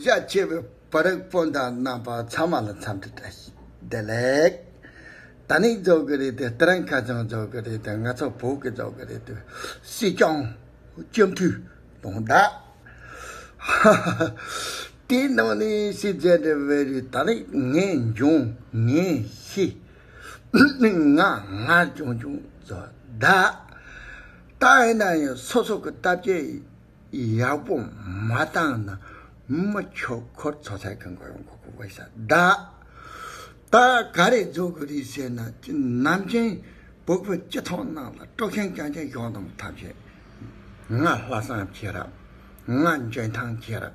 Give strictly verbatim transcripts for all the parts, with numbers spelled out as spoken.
ཤ་ཆེ་བའི་བོད་རིགས་སྤུན་ཟླ་རྣམ་པ་ཚང་མ་ལ་འཚམས་འདྲི་བཀྲ་ཤིས་བདེ་ལེགས། ད་ནི་རྫོགས་གི་རེད་དེ། དེ་རིང་ཁ་སང་རྫོགས་གི་རེད་དེ། ང་ཚོ་བོད་ཀྱི་རྫོགས་གི་རེད་དེ། སྲིད་སྐྱོང་སྤྱི་འཐུས་ལུང་བདག་དེའི་ནང་ནས་སྲིད་འཛིན་འདྲ་བའི་རིགས། ད་ནི་ངས་འབྱུང་ངས་ཤི། ང་ང་བྱུང་བྱུང་བཟོ་ད། ད་ཡིན་ན་ཡང་སོ་སོ་གི་སྟབས་ཀྱིས་ཡག་པོ་མ་བཏང་ན་མི་ཆོག་ཁོར་ཚོ་ཚད་གང་ག་ཡོང་གོ་གོ་བས་ས་ད། ད་ག་རེ་བཟོ་དགོས་རེད་ཟེར་ན། ནམ་རྒྱུན་བོད་པའི་སྤྱི་ཚོགས་ནང་ལ་དཀྲུག་ཤིང་རྐྱང་རྐྱང་བྱུང་དང་ཐབས་ཤེས། ང་ལྷག་བསམ་ཆེ་རབས། ང་འཇོན་ཐང་ཆེ་རབས།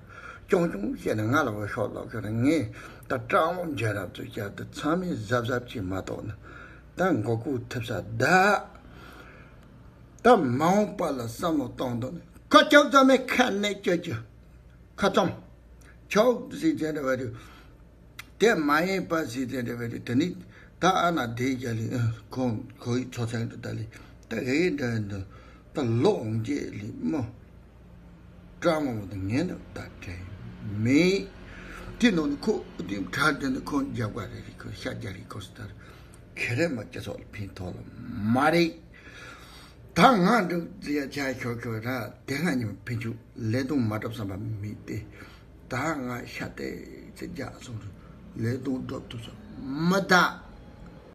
ཅུང་ཅུང་བཤད་ན་ང་ལ་འོས་ཤོག་ལོག་གི་རེད། ངས་ད་སྤྲང་བོ་འཇོན་རབས་ཚོ་བཤད་དུ་ཚང་མས་གཟབ་གཟབ་བྱེད་མ་གཏོགས་ན་ད་མགོ་སྐོར་ཐེབས་ས་ད། ད་མ་འོངས་པ་ལ་བསམ་བློ་གཏོང་དོན་ཁ་ཅོག་ཙམ་མེད་ཁ་ནས་ཅོ་ཅོ། ཁ་ཙོམ། ཆོག་ཟིག་ཟེར་རེ་བ་རེད། དེ་མ་ཡིན་པ་ཟིག་ཟེར་རེ་བ་རེད། དེ་ནི་ད་ཨ་ན་དེའི་རྒྱ་ལི་ཁོང་ཁོའི་ཚོ་ཚང་དུ་ད་ལི་ད་རེ་འདྲ་འདུག་ད་ལོ་འོང་རྗེས་ལི་མོ། སྤྲང་མོ་དང་ངན་ནུ་ད་དྲན་མེད། དེ་ནང་ནི་ཁོ་དེ་གྲ་དེ་ནི་ཁོང་རྒྱག་པ་རེ་རེ་ཁོ་ཤ་རྒྱག་རེ་ཁོ་སི་ད་རེ་ཁེ་རེ་མ་སྤྱི་ཚོགས་ལ་ཕན་ཐོགས་ལ་མ་རེད། ད་ང་འགྲུབ་ཟེར་ཡ་ཆ་ཤོག་ཤོག་ར་དེ་སྔ་ཉིན་ཕན་ཆུ་ལས་དུང་མ་གྲུབ་བསམ་པ་མི་དེ། ད་ང་ཤ་ཏེ་ཚེ་རྒྱག་སོང་རུ་ལས་དུང་སྒྲུབ་ཐུབ་སོང་མི་ད།